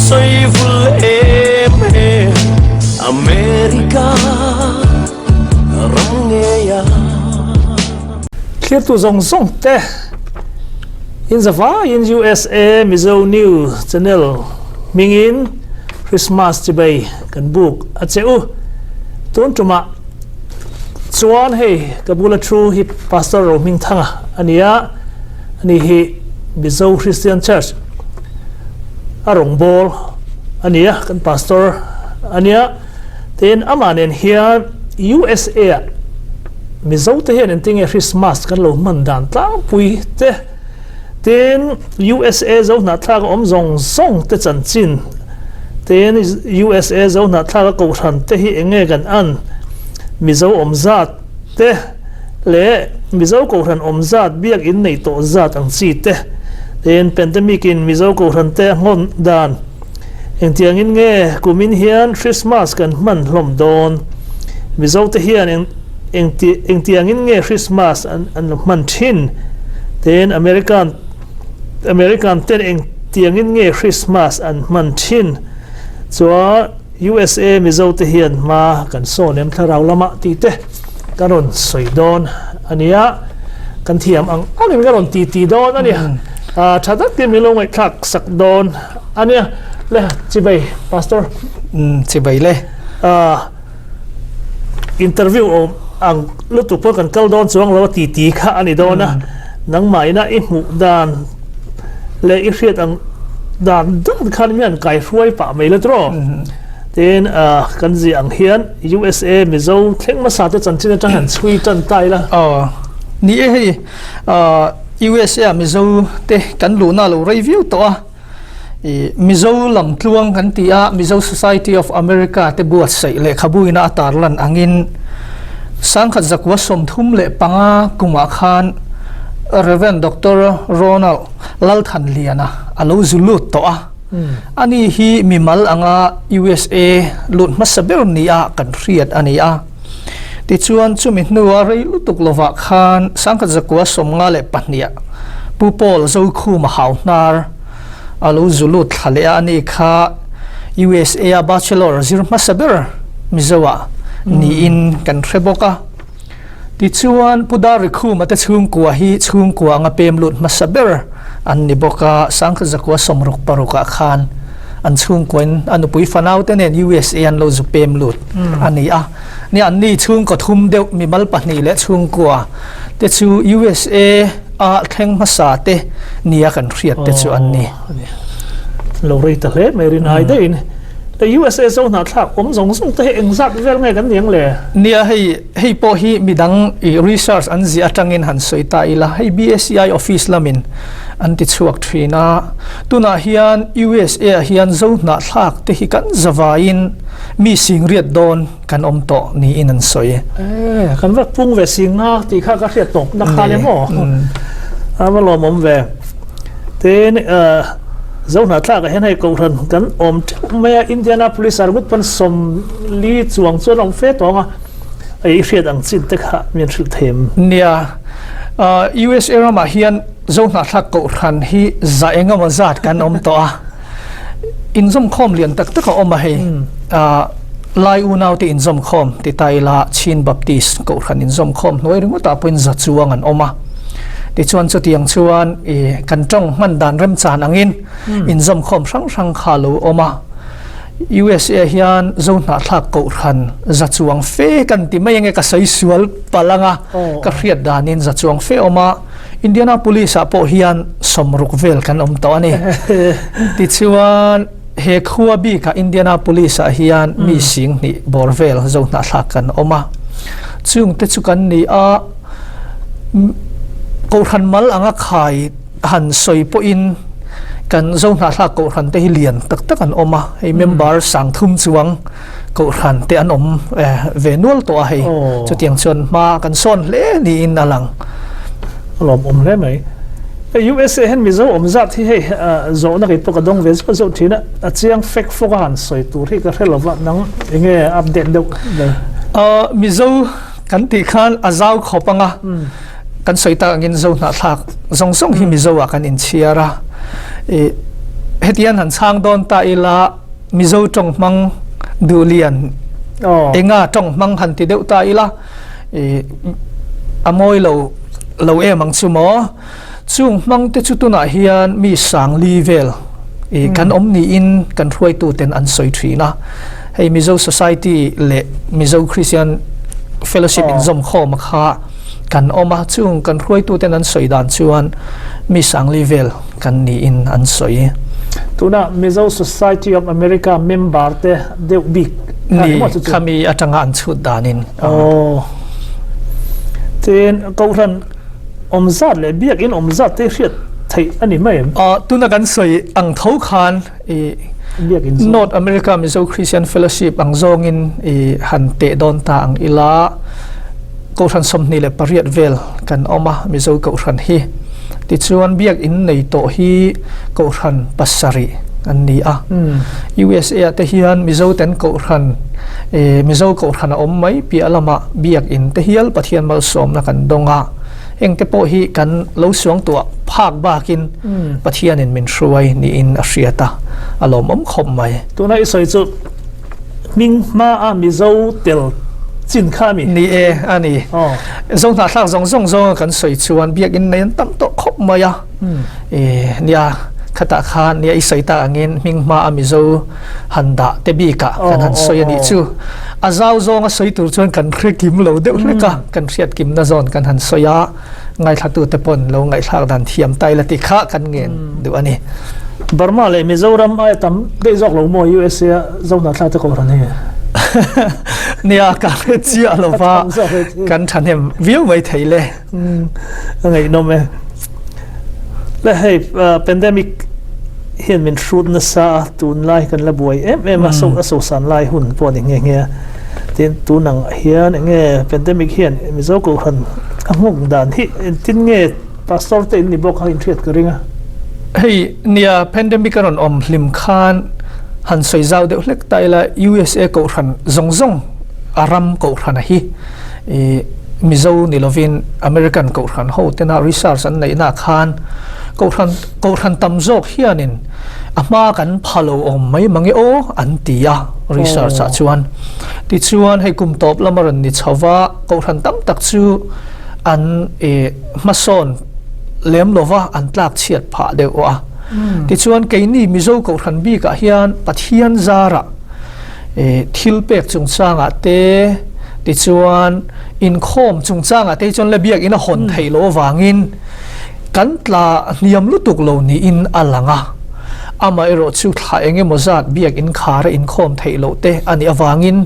sawi vul em em America ram ngei a. Thlirtu zawng zawng te in zavaiin USA Mizo News Channel hmingin Christmas chibai kan buk a che u. Tun tumah chuan hei ka bula thu hi Pastor Rohmingthanga a ni a, ani hi Mizo Christian Church a rawngbâwl a ni a, kan Pastor a nia. Tin, amah nen hian USA-ah Mizote hian engtinge Christmas kan lo hman dan tlangpui te, tin, USA zo hnahthlak a awm zawng zawng te chanchin, tin, USA zo hnahthlak a kohhran te hi enge kan an, Mizo awm zat te leh Mizo kohhran awm zat biakinn nei tawh zat ang chi te, tin, pandemic-in Mizo kohhran te a nghawn dan. Engtiangin nge kumin hian Christmas kan hman hlawm dawn? Mizote hian eng engti engtiangin nge Christmas an an lo hman thin? Tin, American American ten engtiangin nge Christmas an hman thin? Chuan USA Mizote hian hma kan sawn em thlarau lamah tih te ka rawn sawi dawn a nia. Kan thiam ang angin ka rawn titi dawn a nia. Tha takin min lo ngaihthlak sak dawn. Ania le chibai pastor. Um chibai le. Ah interview awm ang lutuk pawh kan kal dawn chuang lo a ti ti kha ani dawn a nangmah ina i hmuh dan leh i hriat ang dan dan khan mi an kai hruai pah mai la tawh tin ah kan ziah ang hian USA Mizo thleng hmasa te chanchin atang han chhui tan ta ila. Aw ni e hei ah USA Mizo te kan luhna a lo rei viau tawh a. I Mizo lam tluang kan ti a, Mizo Society of America te buatsaih lehkhabu ina a tarlan angin sangkhat zakua 35 kumah khan Rev. Doctor Ronald Lalthanliana a lo zu lut tawh a. Ani hi mimal anga USA lut hmasa ber nia kan hriat a ni a. Tichuan chumi hnua rei lutuk lovah khan sangkhat zakua 52 Pu Paul Zokhuma hau hnar a lo zu lut thla leh a, ani kha USA a bachelor zir hmasa ber Mizoah niin kan hre bawk a. Tichuan Pu Darrikhuma te chhungkua hi chhungkua anga pem lut hmasa ber an ni bawk a, sangkhat zakua 66 ah khan an chhungkuain a nupui fanau te nen USA an lo zu pem lut a ni a. Ni an ni chhungkaw thum deuh mimal pahnih leh chhungkua te chu USA a thleng hmasa te nia kan hriat te chu an ni. Lo rei ta hle mai rin ai deuhin. Le USA zo hnahthlak awm zawng zawng te hi engzat vel nge kan niang le? Nia hei hei pawh hi midang i research an ziah atangin han sawi ta ila hei BSCI office lamin an ti chhuak thin a. Tunah hian USA ah hian zo hnahthlak te hi kan zavaiin mi singriat dawn kan awm tawh niin an sawi. E, kan va pung ve singa tih kha ka hriat tawp na khan emaw. A va lawmawm ve. Tin, zo hnahthlak ah hian hei kohhran kan awm teuh mai a, Indianapolis ah ringawt pawn 40 chuang chuan a awm fe tawng a, i hriat ang chin te kha min hrilh thei em? Nia, USA ramah hian zo hnahthlak kohhran hi za engemaw zat kan awm tawh a. Inzawmkhawm lian tak tak a awm a hei. Lai unaute inzawmkhawm ti ta ila Chin Baptist Kohhran inzawmkhawm hnuai ringawtah pawhin za chuang an awm a. Tichuan chutiang chuan i kan tawng hman dan remchan angin inzawmkhawm hrang hrang kha a lo awm a. USA hian Zo hnahthlak Kohhran za chuang fe kan ti mai ange ka sawi sual palh anga ka hriat danin za chuang fe awm a. Indianapolis ah pawh hian 60 vel kan awm tawh a ni. Tichuan he khua bikah Indianapolis ah hian mi 2000 bawr vel zo hnahthlak kan awm a. Chung te chu kan ni a, Kohhran mal anga khai han sawi pawhin kan zo hnahthlak Kohhran te hi lian tak tak an awm a. Hei member 3000 chuang Kohhran te an awm ve nual tawh a hei. Chutiang chuan hma kan sawn hle niin a lang. A lawmawm hle mai. Hei USA hian Mizo awm zat hi hei zawhna kei pawh ka dawng ve zauh zauh thin a, a chiang fek fawk a han sawi tur hi ka hre lo va, nang enge update deuh le? Mizo kan tih khan a zau khawp ang a, kan sawi tak angin Zo hnahthlak zawng zawng hi Mizo ah kan inchhiar a. Hetian han chhang dawn ta ila Mizo tawng hmang duhlian enga tawng hmang han ti deuh ta ila a mawi lo lo em ang chu maw. Chung hmang te chu tunah hian mi sangli vel kan awm niin kan hruaitu ten an sawi thin a. Hei Mizo Society leh Mizo Christian Fellowship inzawmkhawm a kha kan awm a, chung kan hruaitu ten an sawi dan chuan mi sangli vel kan niin an sawi. Tuna Mizo Society of America member te deuh bik kha ni maw chu chu? Ni, khami atanga an chhut danin. Aw. Tin, Kohhran awm zat leh biakin awm zat te hriat theih a ni mai em? Aw, tuna kan sawi ang tho khan i North America Mizo Christian Fellowship ang zawngin i han teh dawn ta ang ila Kohhran 28 vel kan awm a Mizo Kohhran hi. Tichuan biakin nei tawh hi Kohhran pasarih an ni a. USA ah te hian Mizo ten Kohhran Mizo Kohhran a awm mai piah lamah biakin te hial Pathian malsawmna kan dawng a. Engte pawh hi kan lo suangtuah phak bakin Pathianin min hruai niin a hriat a, a lawmawm khawp mai. Tuna i sawi chu hming hmaa Mizo tel chin kha a mi? Ni e, a ni. Zo hnahthlak zawng zawng zawnga kan sawi chuan biakinn nei an tam tawh khawp mai a. Nia, khatah khan nia i sawi tak angin hming hmaa Mizo han dah te bikah kan han sawi a nih chu. A zau zawnga sawi tur chuan kan hre kim lo deuh hlek a, kan hriat kimna zawn kan han sawi a, ngaithlatute pawn lo ngaihthlak dan thiam ta ila tih kha kan ngen duh a ni. Burma leh Mizoram aia tam daih zawk lo maw USA a Zohnahthlak te kohhran hi? Nia, ka hre chiah lo va, kan thahnem viau mai thei le. A ngaihnawm e. Le hei pandemic hian min hrut nasa a, tunlai kan la buai em em a, a sosan lai hun pawh a ni nghe nghe a. Tin, tun ang hian enge pandemic hian Mizo Kohhran a nghawk dan hi engtin nge Pastor te in ni bawk a inhriat ka ring a. Hei nia pandemic a rawn awm hlim khan han sawi zau deuh hlek ta ila USA Kohhran zawng zawng a ram Kohhran a hi Mizo ni lovin American Kohhran ho tena research an neihna khan Kohhran Kohhran tam zawk hianin a hma kan pha lo awm mai mange aw an ti a research ah chuan. Tichuan hei kum tawp lama rawn ni chho va Kohhran tam tak chu an hmasawn lem lova an tlak chhiat phah deuh a. Tichuan keini Mizo Kohhran bikah hian Pathian zarah thil pek chungchangah te tichuan inkhawm chungchangah te hi chuan la biakin a hawn theih loh avangin kan tla hniam lutuk lo niin a lang a. Amaherawh chu thla eng emaw zat biakin khar a inkhawm theih loh te a nih avangin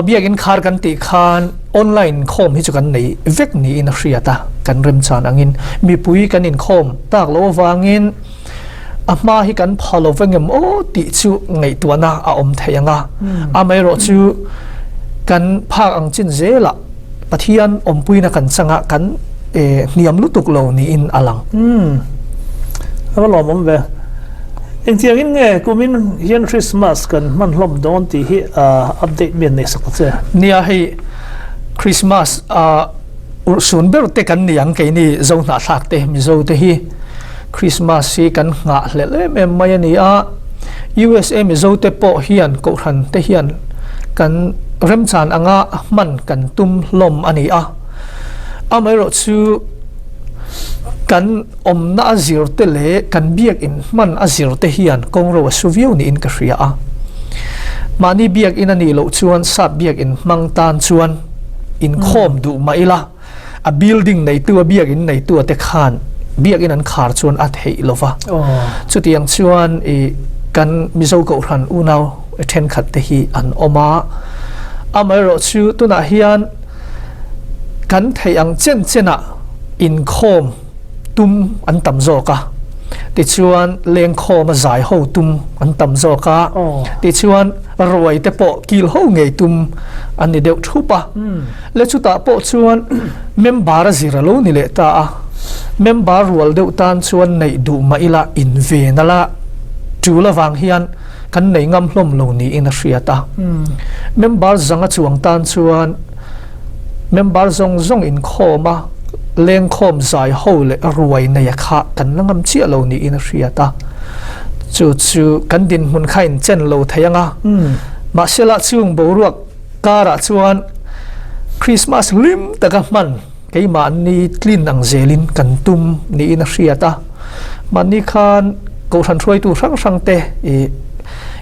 biakin khar kan tih khan online inkhawm hi chu kan nei vek niin a hriat a, kan remchan angin mipui kan inkhawm tak loh avangin A hma hi kan pha lo veng em aw tih chu ngaihtuahna a awm thei ang a. Amaherawh chu kan phak ang chin zelah Pathian awmpuina kan changa kan hniam lutuk lo niin a lang. A va lawmawm ve. Engtiangin nge kumin hian Christmas kan hman hlawm dawn tih hi update mi an neihsak ta che? Nia hei Christmas Urhsun ber te kan ni ang keini Zo hnahthlak te Mizo te hi Christmas hi kan nghahhlelh em em mai a ni a, USA Mizo te pawh hian Kohhran te hian kan remchan anga hman kan tum hlawm a ni a, amaherawh chu kan awmna a zir te leh kan biakin hman a zir te hian kawngro a su viau niin ka hria a, mahni biakin a nih loh chuan sap biakin hmang tan chuan inkhawm duh mah ila a building neitu a biakin neitu te khan biakin an khar chuan a theih lova chutiang chuan i kan Mizo Kohhran unau thenkhat te hi an awm a amaherawh chu tunah hian kan theih ang chen chenah inkhawm tum an tam zawk a, tichuan lengkhawm a zai ho tum an tam zawk a, tichuan ruai te pawh kil ho ngei tum an ni deuh thup a, le chutah pawh chuan member a zir a lo ni leh ta a, member rual deuh tan chuan neih duh mah ila in ven a la tul avang hian kan nei ngam hlawm lo niin a hriat a, member zanga chuang tan chuan Member zawng zawng inkhawm a, lengkhawm zai ho leh ruai nei a kha kan la ngam chiah lo niin a hriat a. Chu chu kan dinhmun kha in chen lo thei anga. Mahsela chung boruak karah chuan Christmas hlim taka hman keimahni tlin ang zelin kan tum niin a hriat a. Mahni khan Kohhran hruaitu hrang hrang te i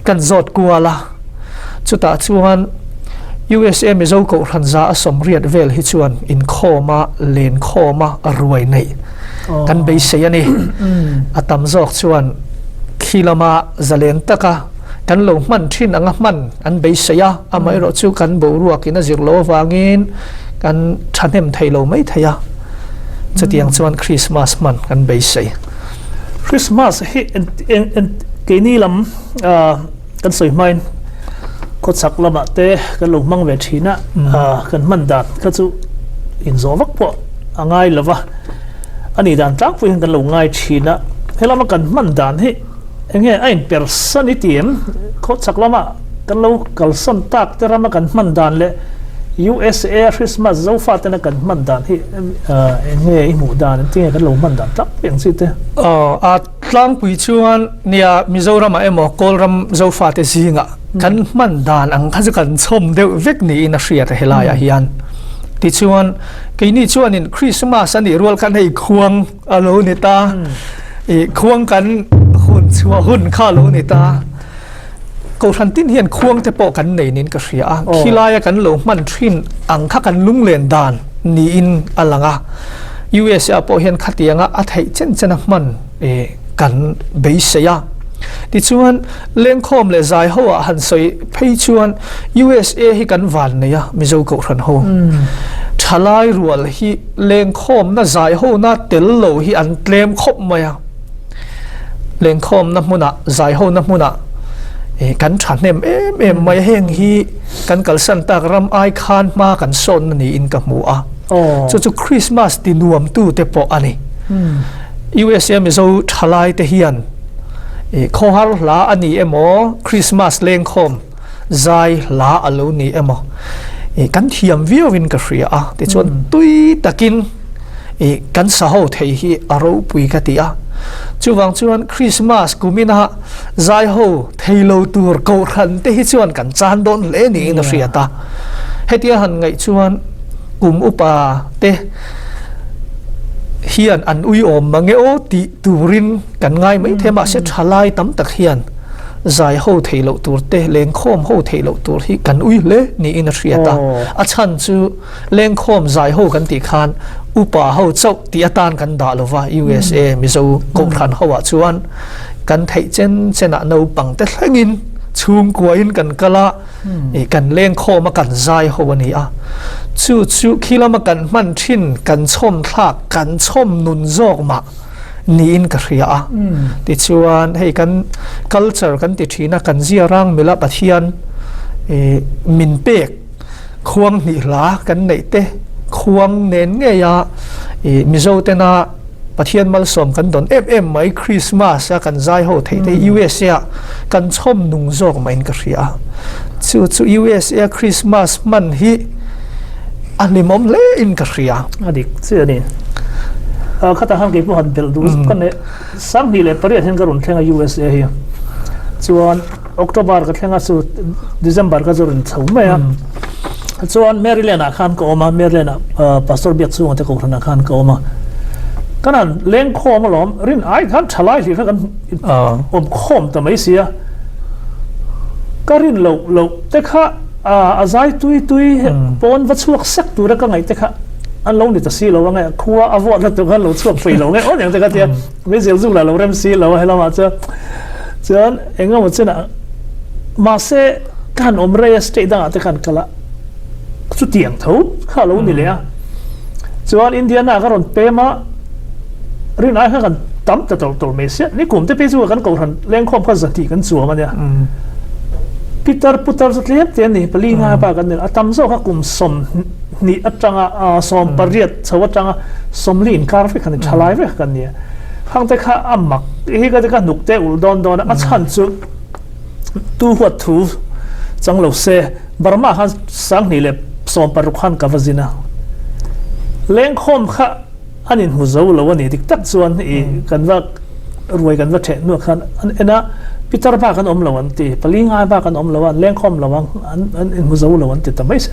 kan zawt kual a. Chutah chuan USA Mizo Kohhran za a 80 vel hi chuan inkhawma lenkhawma ruai neih kan beisei a ni. A tam zawk chuan khi lama zalen taka kan lo hman thin anga hman an beisei a, amaherawh chu kan boruakin a zir loh avangin kan thahnem thei lo mai thei a. Chutiang chuan Krismas hman kan beisei. Krismas hi keini lam Kan sawi hmain khawchhak lamah te kan lo hmang ve thin a, kan hman dan kha chu inzawh vak pawh a ngai lo va, a nih dan tlangpui hian kan lo ngai thin a, helama kan hman dan hi eng nge a inpersan i ti em? Khawchhak lama kan lo kalsan tak te rama kan hman dan leh USA Christmas Zofa tena kan hman dan hi eng nge i hmuh dan engtin nge kan lo hman dan tlangpui ang chi te? Aw a. Tlangpui chuan nia Mizoramah emaw Kawlram Zofate zingah kan hman dan ang kha chu kan chhawm deuh vek niin a hriat a helaiah hian. Tichuan keini chuanin Christmas a nih rual khan hei khuang a lo ni ta, ih khuang kan hun chhuah hun kha a lo ni ta. Kohhran tin hian khuang te pawh kan nei niin ka hria a, khilaia kan lo hman thin ang kha kan lunglen dan niin a lang a. USA ah pawh hian khatianga a theih chen chen a hman kan beisei a. Tichuan, lengkhawm leh zai ho ah han sawi phei chuan USA hi kan van nei a, Mizo Kohhran ho. Thalai rual hi lengkhawmna zai ho na tel lo hi an tlem khawp mai a. Lengkhawmna hmunah, zaihona hmunah kan thahnem em em mai a, heng hi kan kalsan tak ram ai khan hma kan sawnna niin ka hmu a. Chu chu Christmas ti nuamtu te pawh a ni. USA Mizo thalai te hian khawhar hla a ni emaw, Christmas lengkhawm zai hla a lo ni emaw kan thiam viauin ka hria a, tichuan tui takin I kan sa ho thei hi a ropui ka ti a. Chuvang chuan Christmas kumina zai ho thei lo tur kohhran te hi chuan kan chan dawn hle niin a hriat a. Hetia han ngaih chuan kum upa te hian an uiawm mange aw tih turin kan ngai mai thei a, mahse thalai tam tak hian zai ho thei loh tur te lengkhawm ho thei loh tur hi kan ui hle niin a hriat a. A chhan chu Lengkhawm zai ho kan tih khan upa ho chauh tih atan kan dah lo va, USA Mizo Kohhran ho ah chuan kan theih chen chen ah naupang te thlengin chhungkua in kan kal a, kan lengkhawm a kan zai ho a ni a. Chu chu khi lama kan hman thin kan chhawm thlak kan chhawm nun zawk mah niin ka hria a. Tichuan hei kan culture kan ti thin a, kan zia rang mila Pathian min pek Khuang hnih hla kan neih te khuang nen ngei a i Mizo tena Pathian malsawm kan dawn em em mai Christmas a kan zai ho theih te USA ah kan chhawm nung zawk mah in ka hria a. Chu chu USA a Christmas hman hi a hlimawm hle in ka hria. A dik chiah a ni. Khatah khan keipawh han belh duh ka neih 2008 hian ka rawn thleng a USA hi chuan October ka thleng a chu December ka chu rawn chho mai a chuan Maryland ah khan ka awm a Maryland ah Pastor Biak chhunga te kohhran ah khan ka awm a kan han leng khawm alawm rin ai khan thalai hlir kha kan awm khawm ta mai sia ka rin loh loh te kha a zai tui tui pawn va chhuak sek tura ka ngaih te kha an lo ni ta si lo a nge khua a vawt na tur khan lo chhuak fei lo nge aw niang te kha tia Meizel zuk lah lo rem si lo a helamah chuan chuan eng emaw chenah mahse ka han awm rei a state dangah te khan kal a chutiang tho kha lo ni leh a chuan Indiana ka rawn pem a rin ai kha kan tam ta tawlh tawlh mai sia ni kum te phei chu kan kohhran lengkhawm kha zahnih kan chuang a nia pitar putar chu tlem te a ni pali nga bak an ni a tam zawk a kum 20 atanga 18 Chho atanga 40 inkar vek a ni, thalai vek kan ni a. Khang te kha a mak hi ka te kha hnuk te ulh dawn dawn a, a chhan chu tu huat thu chang lo se Burma khan 2016 khan ka va zin a. Lengkhawm kha an inhmu zo lo a ni, dik tak chuan i kan va. Ruai kan va ṭheh hnuah khan an en a, pitar bak an awm lo an ti, pali ngai bak an awm lo a, an lengkhawm lo ang, an an inhmu zo lo an ti ta mai se.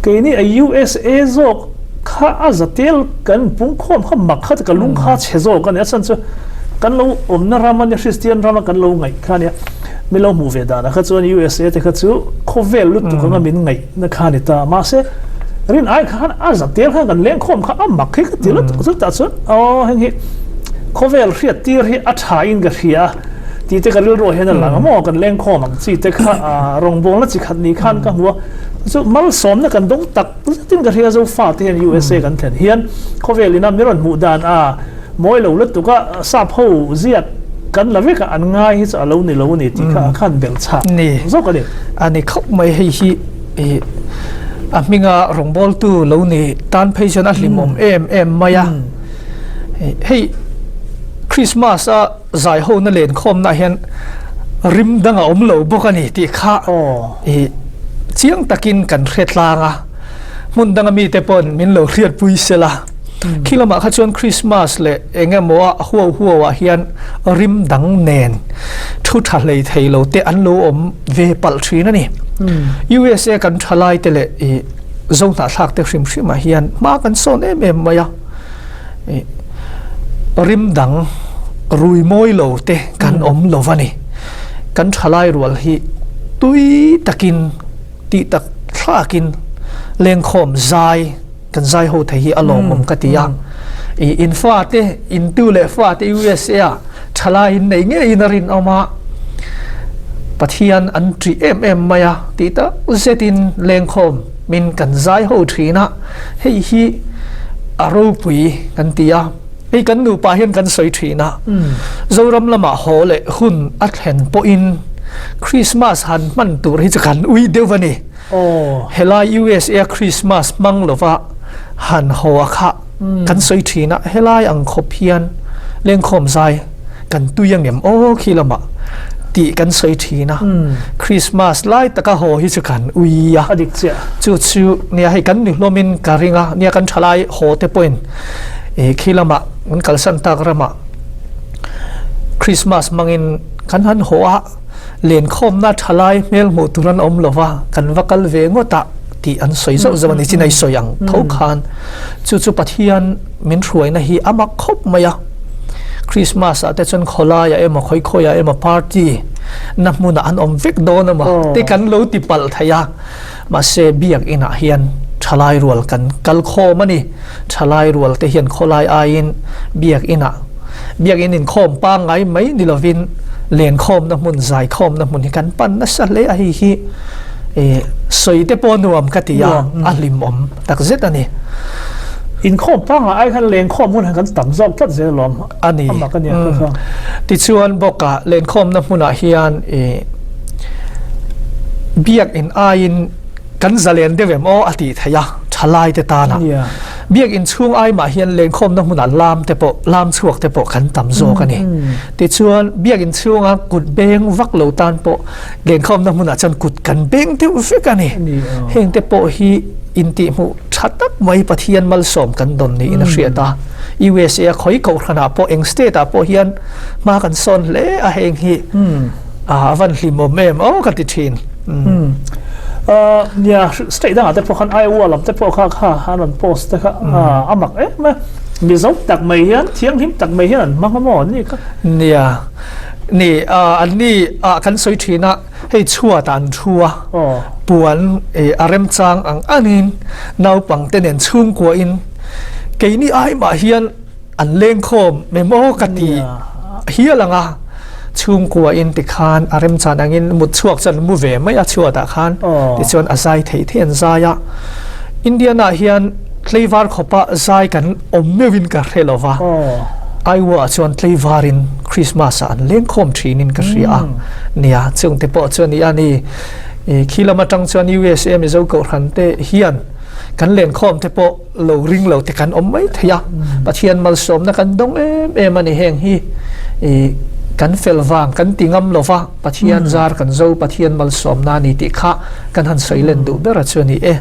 Keini a USA zawk kha a zatel kan pungkhawm kha mak kha ka lung kha chhe zawk a ni, a chhan chu kan lo awmna ram a nia, Kristian rama kan lo ngaih kha a nia, mi lo hmuh ve danah kha chuan USA te kha chu khawvel lutuk anga min ngaih na kha a ni ta, mahse rin ai khan a zatel khan kan lengkhawm kha a mak hi ka ti lutuk chutah chuan aw heng hi khawvel hriat tir hi a tha in ka hria tih te ka rilruah hian a lang a maw kan lengkhawm ang chi te kha rawngbawlna chi khat ni khan ka hmu a chu malsawmna kan dawng tak zetin ka hria Zofa te hian USA kan thlen hian khawvel ina mi rawn hmuh dan a mawi lo lutuk a sap ho ziak kan la vek a an ngai hi chu a lo ni lo a ni tih kha a khan belh chhah zawk a ni. A ni khauh mai hei hi ih a hminga rawngbawltu lo ni tan phei chuan a hlimawm em em mai a. Hei Christmas a zai ho na len khawm na hian rim dang a awm lo bawk a ni tih kha ih chiang takin kan hre tlang a. Hmun danga mite pawn min lo hriatpui sela. Khi lamah kha chuan Christmas leh eng emaw a huau huau ah hian rim dang nen thu tha hlei thei lo te an lo awm ve palh thin a ni. USA kan tha lai te leh ih Zohnahthlak te hrim hrim ah hian hma kan sawn em em mai a. Ih rim dang rui mawi lo te kan awm lo va ni. Kan tha lai rual hi tui takin tih tak thlakin lengkhawm zai kan zai ho thei hi a lawmawm ka ti a. I in fate, in tu leh fate USA ah thalai in nei ngeiin a rinawm a, Pathian an ṭih em em mai a tih tak zetin lengkhawm min kan zai ho ṭhin a, hei hi a ropui kan ti a. Hei kan nupa hian kan sawi ṭhin a, Zoram lamah haw leh hun a thlen pawhin Christmas han hman tur hi chu kan ui deuh a ni. Helai USA Christmas hmang lova han haw a kha kan sawi ṭhin a, helai ang khawp hian lengkhawm zai kan tui angem aw khi lamah tih kan sawi ṭhin a, Christmas lai taka haw hi chu kan ui a. Chu chu nia hei kan ni hlawmin ka ring a, nia kan ṭhalai haw te pawhin Ih khi lamah kan kalsan tak ramah Christmas hmangin kan han haw a, lenkhawmna tha lai hmel hmuh tur an awm lo va, kan va kal ve ngawt a tih an sawi zauh zauh a ni chin a i sawi ang tho khan chu chu Pathian min hruaina hi a mak khawp mai a. Christmas ah te chuan khawlaiah emaw khawi khawiah emaw party na hmunah an awm vek dawn emaw te kan lo ti palh thei a. Mahse, biak inah hian thalai rual kan kal khawm a ni. Thalai rual te hian khawlai aiin biak inah, biak in inkhawm pangngai mai ni lovin lenkhawmna hmun, zaikhawmna hmun hi kan pan nasa hle a. Hei hi sawi te pawh nuam ka ti a, a hlimawm takzet a ni. Inkhawm pangngai ai khan lenkhawm hmun han kan tam zawk tlat zel alawm a ni. Tichuan bawkah lenkhawmna hmunah hian Biakinn aiin kan zalen deuh em aw a tih theih a, thalai te tana. Biakinn chhung ai mah hian lenkhawmna hmunah lam te pawh, lam chhuak te pawh kan tam zawk a ni. Tichuan biakinn chhunga kut beng vak lo tan pawh lenkhawmna hmunah chuan kut kan beng deuh vek a ni. Heng te pawh hi intihhmuh tha tak mai Pathian malsawm kan dawn niin a hriat a. USA a khawi kohhranah pawh eng state ah pawh hian hma kan sawn hle a heng hi. A van hlimawm em aw ka ti thin. Nia state dangah te pawh khan Iowa lam te pawh kha kha an rawn post te kha a mak em a. Mizo tak mai hian thianghlim tak mai hian an hmang a maw an ni kha. Nia ni an ni ah kan sawi thin a hei chhuat ah an thu a puan a remchang ang angin naupang te nen chhungkua in keini ai mah hian An lengkhawm memaw ka ti hial ang a, chhungkua in tikhan a remchan angin mut chhuak chuan mu ve mai a chhuatah khan tichuan a zai theih theih an zai a. Indiana hian tleivar khawpa zai kan awm meuhin ka hre lo va, Iowa ah chuan tleivarin Christmas ah an lengkhawm thinin ka hria a, nia chungte pawh chu a ni a ni. Khi lam atang chuan USA Mizo Kohhran te hian kan lenkhawm te pawh lo ring lo te kan awm mai thei a, Pathian malsawmna kan dawng em em a ni heng hi i kan fel vang kan ti ngam lo va, Pathian zar kan zo Pathian malsawmna a ni tih kha kan han sawi len duh ber a chu a ni e.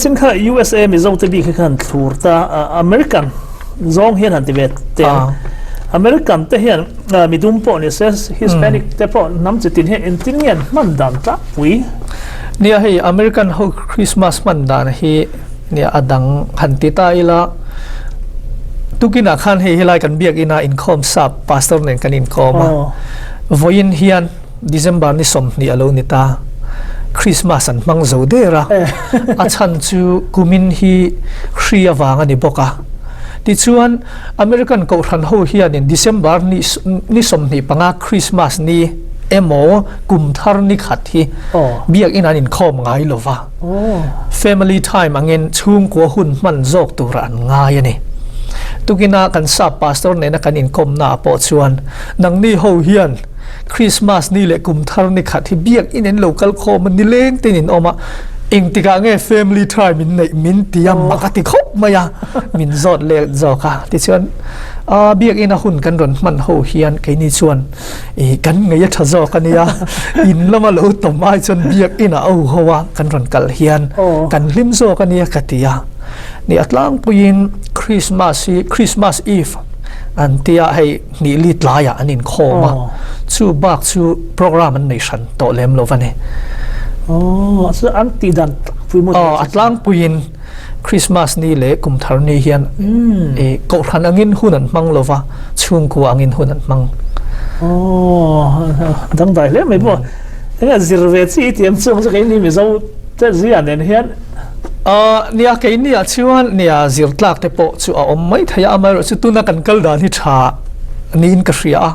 Chin kha USA Mizo te bik hi khan thlur ta American zawng hian han ti ve te American te hian midum pawh ni se Hispanic te pawh hnam chi tin hian engtin nge an hman dan tlangpui? Nia hei American ho Christmas hman dan hi nia a dang han ti ta ila tukinah khan hei helai kan biakina inkhawm sap pastor nen kan inkawm a vawiin hian December ni 20 a lo ni ta Christmas an hmang zo der a a chhan chu kumin hi hri avang a ni bawk a tichuan American kohhran ho hianin December ni ni 25 Christmas ni emaw kum thar ni khat hi biakin an inkhawm ngai lo va. Family time angin chhungkua hun hman zawk tura an ngai a ni. Tukina kan sap pastor nena kan inkawmna ah pawh chuan nangni ho hian Christmas ni leh kum thar ni khat hi biakin in lo kal khawm a nileng ten in awm a, engtikah nge family time in neih min ti a mak a ti khawp mai a, min zawt let zawk a. Tichuan biakin a hun kan rawn hman ho hian keini chuan I kan ngei a tha zawk a nia, in lama lo tawm ai chuan biakinn a au ho a kan rawn kal hian kan hlim zawk a nia ka ti a. Ni a tlangpuiin Christmas hi Christmas Eve an tia hei hnih li tlaiah an inkhawm a, chu bak chu program an nei hran tawh lem lo va ni. Aw, chu an tih dan tlangpui maw? Aw, a tlangpuiin Christmas ni leh kum thar ni hian i kohhran angin hun an hmang lova, chhungkua angin hun an hmang. Aw, dangdai hle mai pawh. Enge zir ve chi i tiam chung chu keini Mizo te zia nen hian. Nia keini ah chuan nia zir tlak te pawh chu a awm mai thei a, amaherawhchu tuna kan kal dan hi tha niin ka hria a.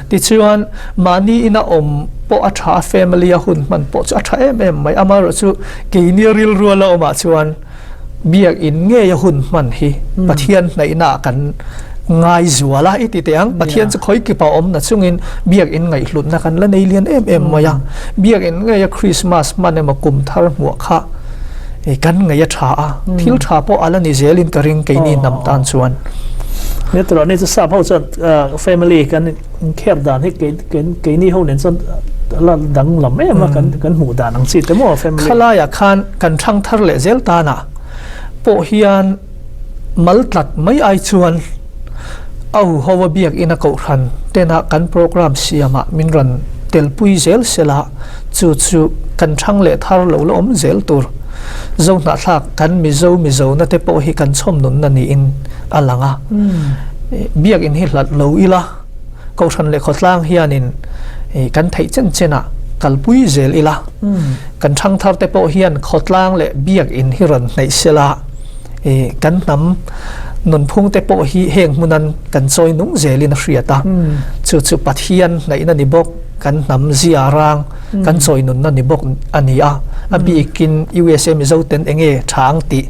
Tichuan mahni ina awm pawh a tha a, family a hun hman pawh chu a tha em em mai, amaherawhchu keini rilru a la awmah chuan biakin ngei a hun hman hi Pathian hnaihna ah kan ngai zual a i ti teh ang. Pathian chu khawi kipa awm na chungin biakin ngaihhlutna kan la nei lian em em mai a. Biakin ngei a Christmas hman emaw kum thar hmuah kha kan ngaih a tha a, thil tha pawh a la ni zelin ka ring keini hnam tan chuan. Ni turah ni chu sap ho chuan family kan inkher dan hi keini ho nen chuan la danglam em a kan hmuh dan ang chi te maw family. Khalaiah khan kan thang thar leh zel tanah pawh hian mal tlat mai ai chuan a huho a biakina kohhran tena kan program siamah min rawn telpui zel sela chu chu kan thang leh thar lo la awm zel tur. Zohnahthlak kan Mizo Mizona te pawh hi kan chhawm nunna niin a lang a. Biakin hi hlat lo ila kohhran leh khawtlang hianin kan theih chen chenah kalpui zel ila kan thangthar te pawh hian khawtlang leh biakin hi rawn hnaih sela kan hnam nunphung te pawh hi heng hmunan kan chawi nung zelin a hriat a chu chu Pathian hnaihna ni bawk kan hnam zia rang kan chawi nunna ni bawk a ni a a bikin USA Mizo ten enge tha ang tih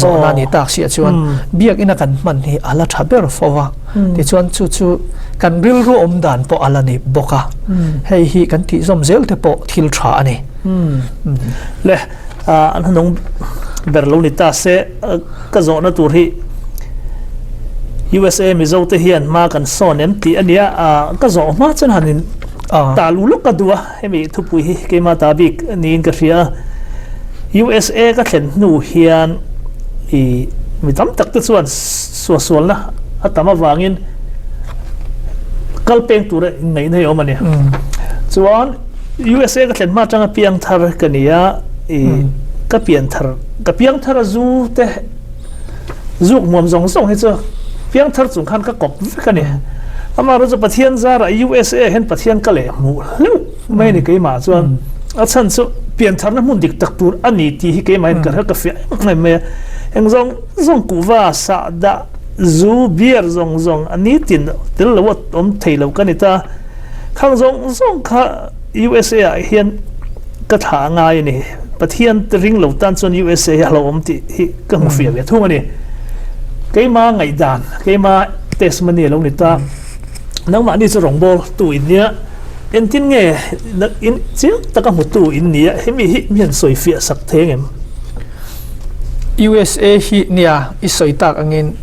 zawhna ni tak siah chuan biakina kan hman hi a la tha ber fo a. Tichuan chu chu kan rilru awm dan pawh a la ni bawk a, hei hi kan tih zawm zel te pawh thil tha a ni. Le an hnung ber lo ni ta se ka zawhna tur hi USA Mizo te hian hma kan sawn em tih a nia, ka zawh hma chuan han in ta lu lawk ka duh a, hemi thupui hi keimah ta bik niin ka hria a. USA ka thlen hnu hian i mi tam tak te chuan suahsualna a tam avangin kal peng tura inneihna hi a awm a ni. Chuan USA ka thlen hma atanga piang thar ka ni a, i ka pian thar ka piang thar a zu te zuk muam zawng zawng hi chu piang thar chung khan ka kawp vek a ni. Amaherawhchu chu Pathian zarah USA hian Pathian ka leh hmuh hleuh mai a ni keimah chuan a chhan chu pian tharna hmun dik tak tur a ni tih hi keimahin ka hre ka fiah em em mai a. Eng zawng zawng kuhva sahdah zu beer zawng zawng a nitin tel lo a awm thei lo ka ni ta. Khang zawng zawng kha USA ah hian ka thlah a ngai a ni. Pathian te ring lo tan chuan USA hi a lo awm tih hi ka hmu fiah ve thung a ni. Keima ngaihdan, keima testimony a lo ni ta. Nangmahni chu rawngbâwl tu in nia, engtin nge in chiang taka hmutu in nia, hemi hi mi han sawi fiah sak thei ang em? USA hi nia i sawi tak angin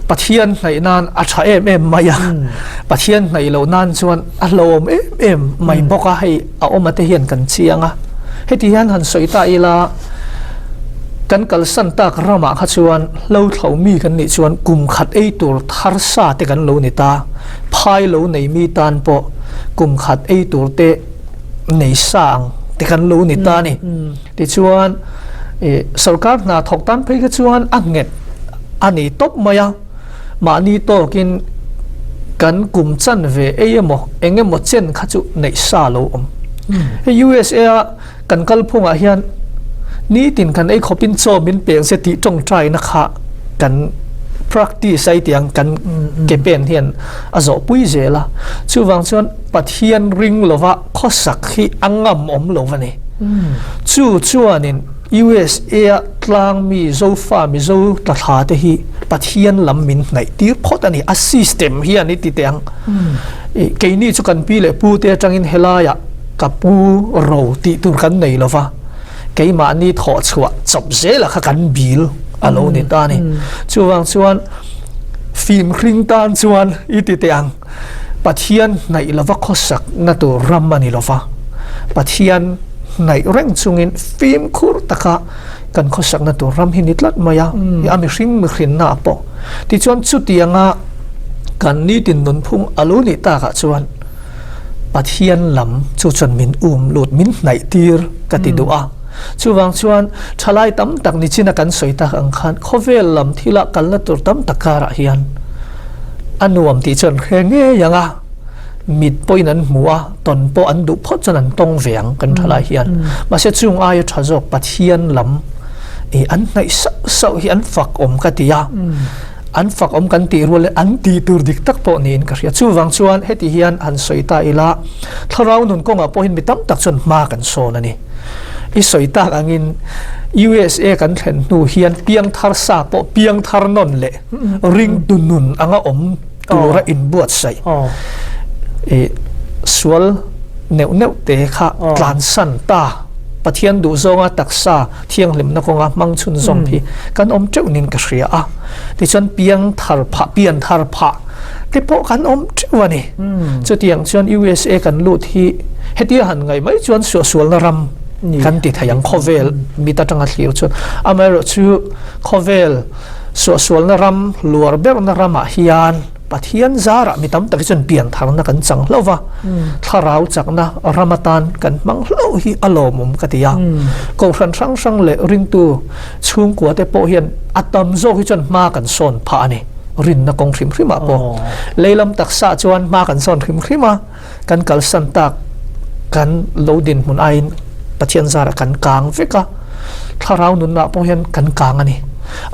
Pathian hnaih nan a tha em em mai a, Pathian hnaih loh nan chuan a hlauhawm em em mai bawk a, hei a awm a te hian kan chiang a. Heti hian han sawi ta ila, kan kalsan tak ramah kha chuan hlo thlo mi kan nih chuan kum khat ei tur thar sa te kan lo ni ta, phai lo nei mi tan pawh kum khat ei tur te nei sa ang te kan lo ni ta a ni. Tichuan, sorkar hna thawk tan phei kha chuan a nghet a ni tawp mai a, mahni tawkin kan kum chan ve ei emaw eng emaw chen kha chu neih sa lo awm. Hei USA a kan kalphungah hian nitin kan ei khawpin chaw min peng se tih tawngtaina kha kan practice ai tiang kan ke pen hian a zawhpui zel a. Chuvang chuan Pathian ring lova khawsak hi a ngam awm lo a ni. Chu chuanin USA a tlang mi Zofa Mizo tlathla te hi Pathian lam min hnaih tir phawt a ni. A system hian i ti teh ang. Keini chu kan pi leh pu te atangin helaiah ka pu ro tih tur kan nei lo va, keimahni thawh chhuah chawp zela kha kan bil a lo ni ta a ni. Chuvang chuan fimhring tan chuan i ti teh ang. Pathian hnaih lova khawsakna tur ram a ni lova, Pathian hnaih reng chungin fimkhur taka kan khawsakna tur ram hi ni tlat mai a, a mihring mihrinna pawh. Tichuan chutianga kan nitin nunphung a lo nih takah chuan Pathian lam chu chuan min um lut, min hnaih tir ka ti duh a. Chuvang chuan thalai tam tak nichina kan sawi tak ang khan khawvel lam thila kalna tur tam tak karah hian a nuam tih chuan hre ngei ang a, mit pawhin an hmu a, tawn pawh an duh phawt chuan an tawng ve ang kan thalai hian. Mahse chung aia tha zawk Pathian lam I an hnaih sauh sauh hi an fak awm ka ti a, an fak awm kan tih rual an tih tur dik tak pawh niin ka hria. Chuvang chuan heti hian han sawi ta ila, thlarau nun kawngah pawhin mi tam tak chuan hma kan sawn a ni. I sawi tak angin USA kan thlen hnu hian piangthar sa pawh piangthar nawn leh ringtu nun anga awm tura inbuatsaih i sual neuh neuh te kha tlansan ta Pathian duhzawnga taksa thianghlimna kawnga hmang chhunzawm hi kan awm teuh nin ka hria a. Tichuan piang thar phah, pian thar phah te pawh kan awm teuh a ni. Chutiang chuan USA kan lut hi hetia han ngaih mai chuan suahsualna ram kan ti thei ang khawvel mit atanga thlir chuan. Amaherawhchu khawvel suahsualna ram luar berna ramah hian Pathian zarah mi tam tak hi chuan piantharna kan chang hlauh va, thlarau chakna ram atan kan hmang hlauh hi a lawmawm ka ti a. Kohhran hrang hrang leh ringtu chhungkua te pawh hian a tam zawk hi chuan hma kan sawn phah a ni, rinna kawng hrim hrimah pawh. Leilam taksa chuan hma kan sawn hrim hrim a, kan kalsan tak kan lo dinhmun aiin Pathian zarah kan kang vek a, thlarau nunna pawh hian kan kang a ni.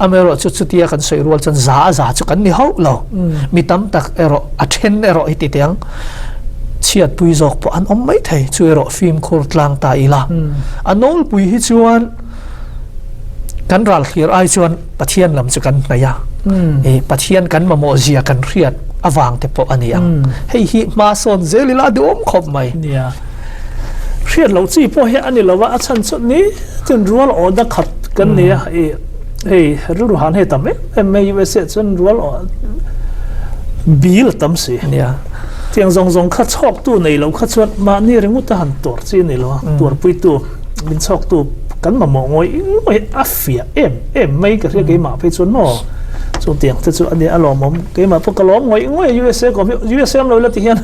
Amaherawh chu chutia kan sawi rual chuan za a za chu kan ni hauh lo. Mi tam tak erawh a then erawh hi ti teh ang, chhiatpui zawk pawh an awm mai thei, chu erawh fimkhur tlang ta ila. A nawlpui hi chuan kan ral thlir ai chuan Pathian lam chu kan hnaih a, Pathian kan mamawh zia kan hriat avang te pawh a ni ang. Hei hi hma sawn zel ila a duhawm khawp mai. Nia. Hriat loh chi pawh hi a ni lo a, a chhan chu ni tin rual awhna khat kan ni a, i hei rilru han hei tam em em mai USA chuan rual awh bil a tam si. Nia. Tiang zawng zawng kha chhawktu nei lo kha chuan mahni ringawt a han tuar chi a ni lo a, tuarpuitu min chhawktu kan mamawh ngawih ngawih a fiah em em mai ka hria keimah phei chuan maw chutiang te chu a nia a lawmawm keimah pawh ka lawm ngawih ngawih a USA kawm hi USA awm lo ila ti hian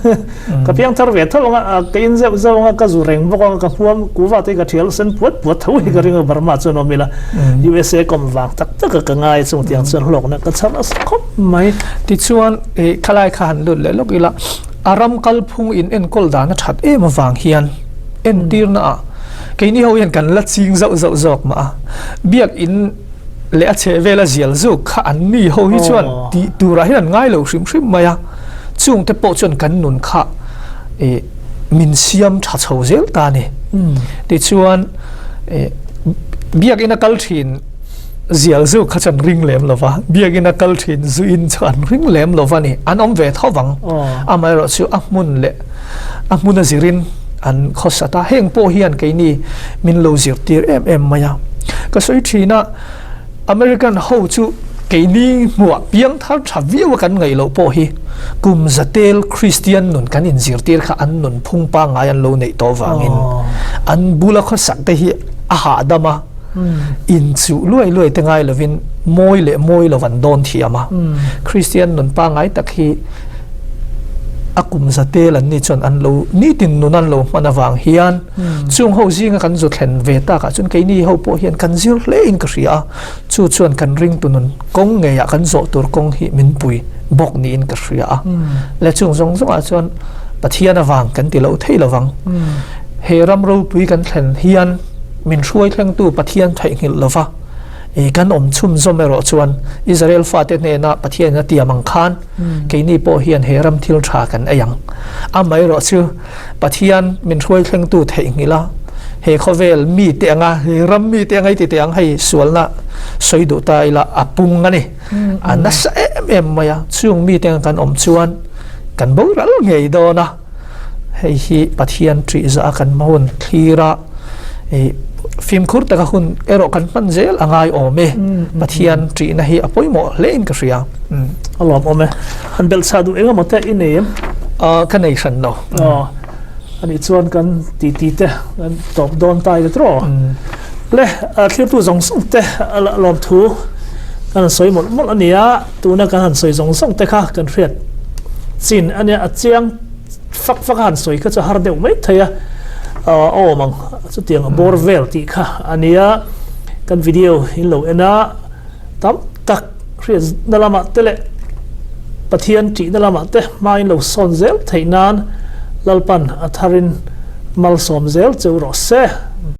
ka piang thar ve tho anga ka in zeuh zeuh anga ka zu reng bawk anga ka huam kuva te ka thial sen puat puat tho hi ka ring a Burma chuan awm ila USA kawm vang tak tak a ka ngai chutiang chuan hlawkna ka chhar nasa khawp mai. Tichuan khalai kha han lut leh lawk ila a ram kalphung in enkawl dan a that em avang hian entirna ah Keini ho hian kan la ching zauh zauh zawk mah a, biakin leh a chheh vela zial zuk kha an ni ho hi chuan tih turah hian an ngai lo hrim hrim mai a, chungte pawh chuan kan nun kha ih min siam tha chho zel ta a ni. Tichuan ih biakin a kal thin zial zuk kha chuan ring lem lo va, biakin a kal thin zuin chu an ring lem lo va ni, an awm ve tho vang. Amaherawhchu a hmun leh A hmun a zirin an khawsat a, heng pawh hian keini min lo zirtir em em mai a. Ka sawi thin a, American ho chu keini hmuah piang thar tha viau a kan ngaih loh pawh hi kum zatel Kristian nun kan inzirtir kha an nun phung pangngai an lo neih tawh vangin an bula khawsak te hi a hahdam a, inchuh luai luai te ngai lovin mawi leh mawi lo an dawn thiam a. Kristian nun pangngai tak hi A kum za tel an ni chuan an lo nitin nun an lo hman avang hian chung ho zinga kan zu thlen ve takah chuan keini ho pawh hian kan zir hle in ka hria a, chu chuan kan ringtu nun kawng ngeiah kan zawh tur kawng hi min pui bawk niin ka hria a. Le chung zawng zawngah chuan Pathian avang kan ti lo thei lovang. He ram ropui kan thlen hian min hruai thlengtu Pathian theihnghilh lova. I kan awm chhunzawm erawh chuan Israel fate hnena Pathianin a tiam ang khan keini pawh hian he ram thil tha kan ei ang. Amaherawh chu Pathian min hruai thlengtu theihnghilh a, he khawvel mite anga, he ram mite anga i ti teh ang hei sualna sawi duh ta ila a pung a ni. A nasa em em mai a, chung mite anga kan awm chuan kan boral ngei dawn a. Hei hi Pathian ṭihzah a kan hma hun thlir a, fimkhur taka hun erawh kan hman zel a ngai awm e. Pathian ṭihna hi a pawimawh hle in ka hria. A lawmawm e. Han belhchhah duh eng emaw te i nei em? Ka nei hran lo. Aw, anih chuan kan titi te kan tawp dawn ta ila tiraw? Le, thlirtu zawng zawng te lawmthu kan han sawi mawlh mawlh a ni a, tuna kan han sawi zawng zawng te kha kan hriat chin a nia, a chiang fak fak a han sawi kha chu a har deuh mai thei a, a awm ang chutiang a bawr vel tih kha a nia, kan video in lo en a, tam tak hriatna lamah te leh Pathian tihna lamah te hma in lo sawn zel theih nan Lalpan a tharin malsawm zel cheu rawh se.